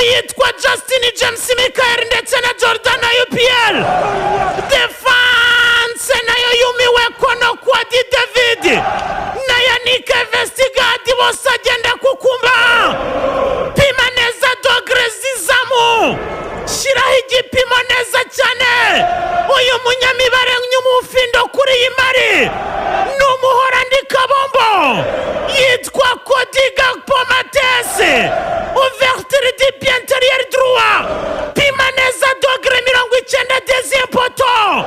Yitwa Justin James Michael ndetse na Jordan Ayew. Défense nayo yumiwe. Kono Kwadi David na Yannick Vestergaard bose agenda kukumba. Pima neza degré zizamu, shyiraho igipimo neza cyane. Uyu munyamibare nyumufindo kuri iyi mari ni Umuhorandi kabombo yitwa Cody Gakpo Matthijs, ouverture du pied intérieur droit. Pima neza degré 90, deuxième poteau,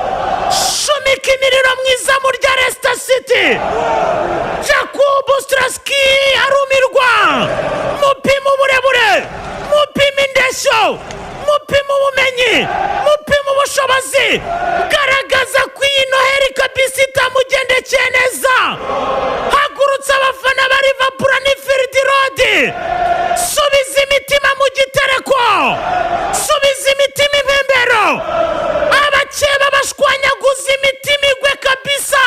shumika imiriro mu izamu rya Leicester City. Jakub Skorupski arumirwa. Mupima uburebure, mupima indeshyo, mupima ubumenyi, mupima ubushobozi. Garagaza ko iyi Noheli kabisa itamugendekeye neza. Hagurutse abafana ba Liverpool Anfield Road. Subiza imitima mu gitereko, subiza imitima impembero. Abakeba bashwanyaguza imitima igwe kabisa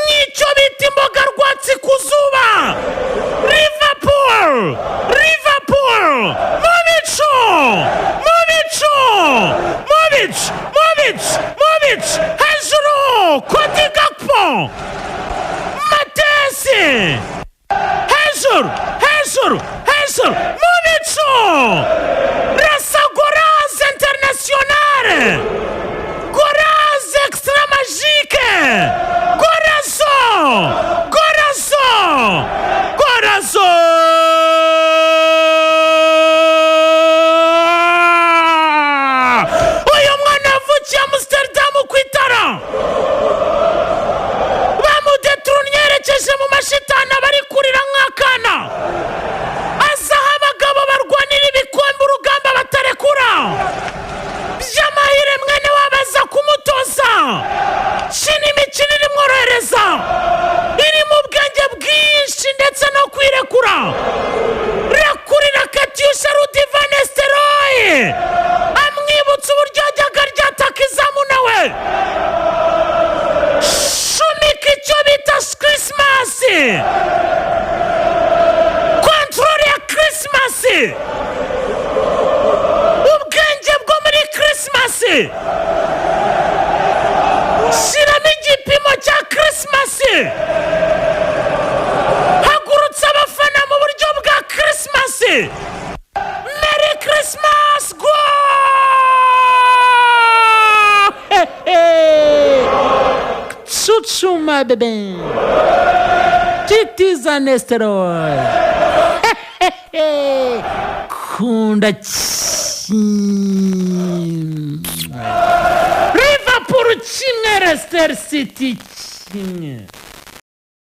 nicyo bita imboga rwatsi ku zuba. Liverpool, Liverpool mu bicu, mu bicu, mu bicu, mu bicu, mu bicu hejuru. Cody Gakpo Matthijs, hejuru, hejuru, hejuru, mu bicu. Rasa golazo international, golazo extra magique, golazo, golazo, golazo! Uyu mwana yavukiye Amsterdam ku itara, bamudeturunye yerekeje mu mashitani, abari kurira nk'akana. Aza aho abagabo barwanira ibikombe, urugamba batarekura. By'amahire mwene wabo aza kumutoza. Kina imikino irimworohereza, irimo ubwenge bwinshi ndetse no kwirekura. Rekurira katyusha Ruud van Nistelrooy, amwibutsa uburyo yajyaga ryataka izamu nawe. Shumika icyo bita Christmas, contrôle ya Christmas, ubwenge bwo muri Christmas. Shyiramo igipimo cya Christmas. Hagurutsa abafana mu buryo bwa Christmas. Merry Christmas. Go! Cucuma bebe titiza Nesiteroyi kunda kimwe. Liverpool 1, Leicester City 1.